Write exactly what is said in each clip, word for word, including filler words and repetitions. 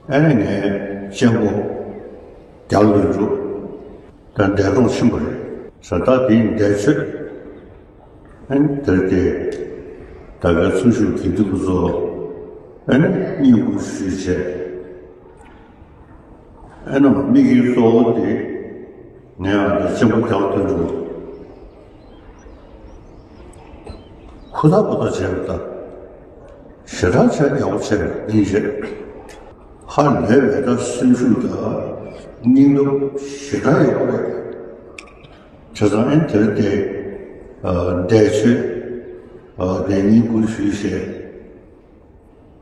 ཨ་ནི་ངས་གཅེན་པོ་རྒྱ་ལོ་འབྲུག་ད་འདས་གྲོངས་ཕྱིན་པ་རེད་ཟེར། ད་དེའི་འདས་མཆོད་ཨ་ནི་དེར་དེ་ད་གའི་ཚུལ་ཤུགས་དགེ་འདུན་པ་ཚོ་ཨ་ནི་བསྙེན་བཀུར་ཞུས་བྱས། ཨ་ནི་དམིགས་ཡུལ་གཙོ་བོ་དེ་ངས་ཨ་ནི་གཅེན་པོ་རྒྱ་ལོ་འབྲུག་ཧུར་ཐག་པ་ཐག་བྱས་པ་དང་། ཞེ་དྲག་བྱས་ཡག་པོ་བྱས་པ་ཡིན་རེད། ཧ་ལས་པའི་ད་སེམས་ཤུགས་དང་སྙིང་སྟོབས་ཞེ་དྲག་ཡོད་པ་རེད། བྱས་ཙང་ཨ་ནི་དེར་དེ་འདས་མཆོད་དེ་བསྙེན་བཀུར་ཞུས་བྱས།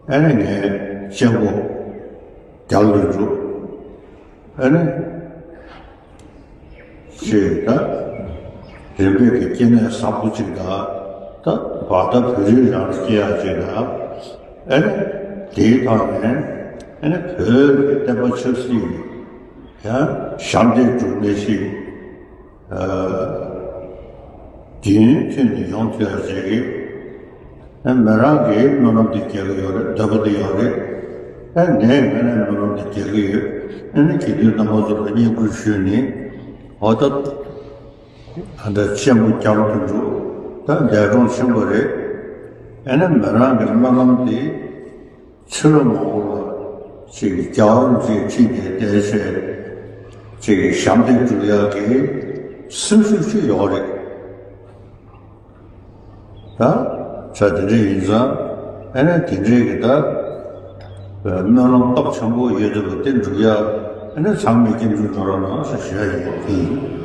ཨ་ནི་ངས་གཅེན་པོ་རྒྱ་ལོ་འབྲུག་ཨ་ནི་ཅེས་ད་རིམ་པས་ཀྱི་སྐྱེ་གནས་བཟང་པོ་ཅིག་དང་། ད་བར་ད་བོད་རིགས་རང་སྐྱེ་ཡག་ཅིག་དང་། ཨ་ནི་དེའི་ཐོག་ནས་ཨ་ནི་བོད་ཀྱི་བསྟན་པ་ཆབ་སྲིད་ཡང་ཞབས་འདེགས་སྒྲུབ་མཁན་ཞིག་དུས་ཡུན་ཐུང་དུ་ཡོང་ཐུབ་ཡག་ཅིག་གི་ཨ་མི་རང་གི་སྨོན་ལམ་དེ་རྒྱག་གི་ཡོད་རེད། འདོད་པ་དེ་ཡོད་རེད། ཨ་ངས་ངས་ནས་སྨོན་ལམ་དེ་རྒྱག་གི་ཡོད། ཨ་ནི་དགེ་འདུན་རྣམ་པ་ཚོ་ལ་བསྙེན་བཀུར་ཞུས་ནས། འོ་ད་ད་ལྟ་གཅེན་པོ་རྒྱ་ལོ་འབྲུག་ད་འདས་གྲོངས་ཕྱིན་པ་རེད། ཨ་ནི་མི་རང་གི་སྨོན་ལམ་དེ་ཕྱི་ལོ་མང་པོ་ལ་ཅིག་རྒྱལ་བ་རིན་པོ་ཆེ་ཁྲི་ནས་བསྡད་བྱས་ཅིག་ཞབས་འདེགས་སྒྲུབ་ཡག་གི་སེམས་ཤུགས་ཤིག་ཡོད་རེད། ད་ཆ་དེ་འདྲ་ཡིན་ཙང་ཨ་ནི་དེ་འདྲའི་གི་ད་སྨོན་ལམ་སྟོབས་ཆེན་པོ་ཡོད་དེ་བ་དེ་འགྲུབ་ཡག་ཨ་ནི་ཚང་མས་སྐྱབས་འཇུག་གནང་རོགས་གནང་ཞེས་ཞུ་ཡག་ཡིན།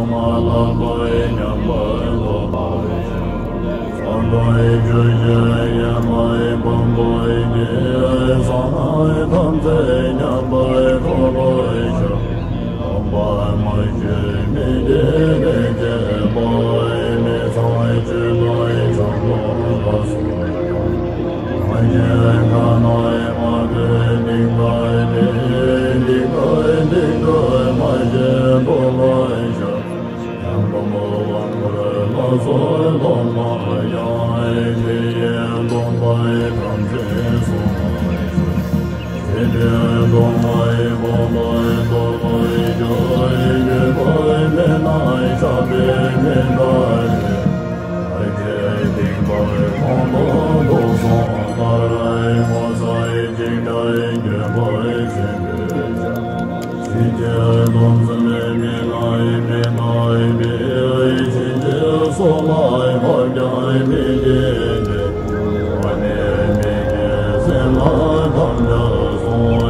མ་ལགས་པའི་མཉམ་པར་རྫོགས་པར་ཤོག །བསམ་པའི་ཆོས་ཀྱི་ཡན་ལག་སྤངས་པའི་དགེ་བའི་གསང་སྔགས་ཐམས་ཅད་མཉམ་པར་ཐོབ་པར་ཤོག །སྟོང་པ་མ་བཅོས་མི་འགྱུར་མི་སྐྱེ་བའི་མི་ཚངས་སྤྱོད་པའི་ཆོས་སྐུ་ལ་སོགས་པ། སངས་རྒྱས་ཁམས་ནས་མ་གཏོགས་དེ་སྔ་མེད། དེ་སྔའི་དེ་སྔའི་མ་སྐྱེས་ཐོབ་པར་ཤོག །ཡང་དག་པར་ལ་སོགས་ཐོབ་པ་ཡང་དེ་ཡི་སྟོང་པ་ཐམས་ཅད་སོང་བར་ཤོག །ཇི་སྲིད་སྟོང་པའི་འཁོར་ལོ་རྟོགས་པར་བྱ་བའི་གྱུར་པ་མེད་ན་ཆགས་པས་མི་འདའ་སྟེ། ཐར་པའི་སྡིག་པ་གང་དག་རྫོགས་སོང་ལྟར། ངོ་མཚར་ཅིང་སྐྲག་འགྱོད་པ་ཆེན་པོས་ཀྱང་། ཕྱིན་ཆད་སྡོམ་བརྩོན་མི་ལ་མི་ལྟ་བས། ཕྱིན་ཆད་སྲོག་ལ་བབ་ཀྱང་མི་བརྗེད་དེ། བ་ནི་མི་བརྗེད་སེམས་ལ་དམ་བཅའ་སོང་།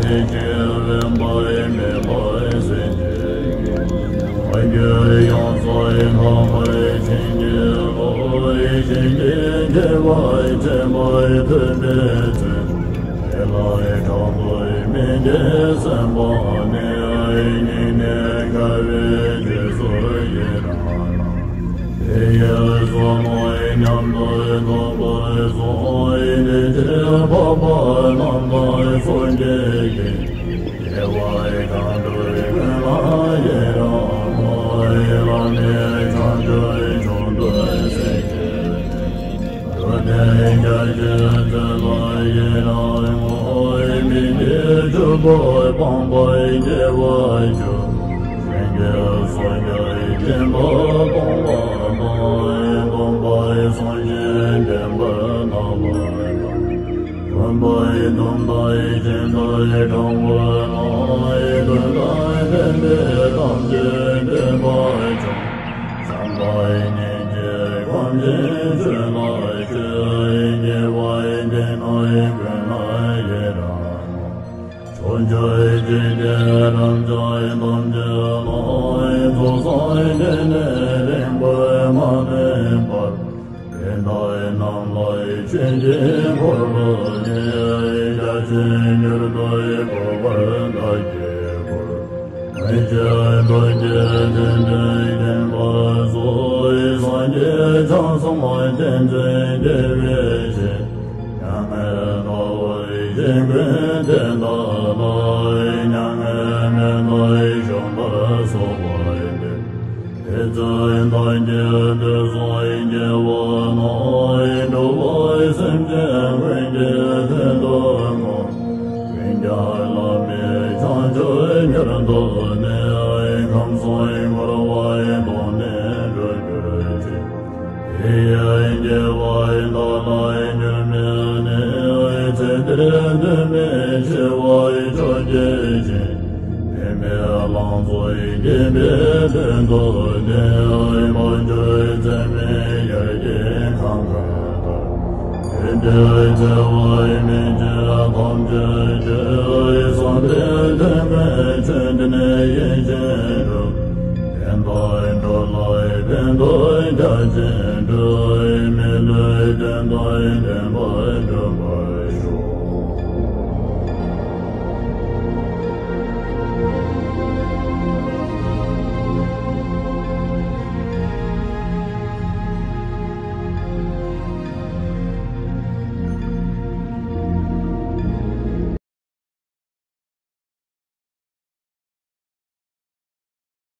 དེ་ཕྱིར་དབེན་པ་མེད་པར་སེམས་བསྐྱེད་ཀྱིས། མ་གྱུར་ཡོངས་སུ་དག་པར་བྱིན་གྱིས་རློབས། བྱིན་གྱིས་བརྒྱན་པ་བྱིན་པར་ཐུབ་པའི་ཚུལ། དེ་ལ་ཕྲག་དོག་མི་སྐྱེ་སེམས་དཔའ་ནི། སྙིང་ནས་དགའ་བའི་རྗེས་སུ་ཡི་རང་ལ། དེ་ཡི་བསོད་ནམས་མཉམ་དུ་ཐོབ་པར་གསུངས། དེ་ཕྱིར་འཕགས་པ་རྣམས་དང་སངས་རྒྱས་ཀྱིས། དགེ་བ་གང་བསྒྲུབས་ཀུན་ལ་ཡི་རང་ངོ་། བླ་མེད་བྱང་ཆུབ་མཆོག་ཏུ་སེམས་བསྐྱེད་དེ། འགྲོ་དོན་རྒྱ་ཆེན་མཛད་ལ་ཡི་རང་ངོ་། མི་དགེ་བཅུ་སྤོང་སྤངས་པའི་དགེ་བ་བཅུ། སེམས་བསྐྱེད་སོ་སྐྱེ་སྦྱིན་པ་སྤོང་བ་དང་། སྡོམ་པ་སངས་རྒྱས་བསྟན་པ་བསྣམས་པ་དང་། སྡོམ་པ་སྡོམ་པ་ཅན་དང་དྲང་པོ་ལ། དོན་དམ་བདེན་པའི་ཐམས་ཅད་བདེན་པ་ཅན། བྱམས་པ་སྙིང་རྗེ་ཁམས་ཆེན་ཆོས་ལ་སྤྱོད། དགེ་བ་འདི་རྣམས་ཀུན་ལ་ཡི་རང་ངོ་། ཕྱོགས་བཅུའི་འཇིག་རྟེན་རབ་འབྱམས་ཐམས་ཅད་ལ། ཚོགས་བསགས་བགྱིས་ནས་རིང་པོར་མ་ཐོན་པར། དེ་དག་རྣམས་ལ་ཆོས་ཀྱི་འཁོར་ལོ་ནི། རྒྱ་ཆེར་མྱུར་དུ་བསྐོར་བར་བདག་གིས་བསྐུལ། མི་ཕྱེད་རྡོ་རྗེ་ཐེག་མཆོག་མཁྱེན་པ་སོགས། སངས་རྒྱས་བྱང་སེམས་ཏིང་འཛིན་རྒྱལ་བའི་ཞིང་། མྱ་ངན་འདའ་བར་བྱེད་ཀུན་དེ་དག་ལ། མྱ་ངན་མེད་པར་བཞུགས་པ་སོགས་པ་སྟེ། དེ་ཚེ་བདག་གིས་དུས་གསུམ་དགེ་བ་རྣམས། འགྲོ་བ་སེམས་ཅན་ཀུན་གྱི་དོན་དུ་བསྔོ། ཀུན་ཀྱང་བླ་མེད་བྱང་ཆུབ་མྱུར་ཐོབ་ནས། ཁམས་གསུམ་འཁོར་བའི་དོན་ནི་གྲོལ་གྱུར་ཅིག །དེ་ཡི་དགེ་བ་བདག་ལ་འགྱུར་མེད་ནས། ཚེ་འདིར་འདོད་མི་ཆེ་བ་མཆོག་བགྱིས་ཤིང་། འདོད་མེད་ལང་ཚོ་རྒྱས་པའི་དོན་དུ་ནི། མ་གྱུར་ཚད་མེད་དབྱར་གྱི་གངས་དཀར་ལྟར། དེ་འདྲའི་བརྩེ་བ་སྨིན་བྱེད་ཐམས་ཅད་ཀྱི། བསམ་པའི་དོན་ཀུན་ཆོས་འདི་ནི་ཡིད་བཞིན་དུ། བསྟན་དང་འགྲོ་ལ་ཕན་ཐོགས་རྒྱ་ཆེན་སྒྲུབ། མི་ལུས་དོན་དང་ལྡན་པར་སྒྲུབ་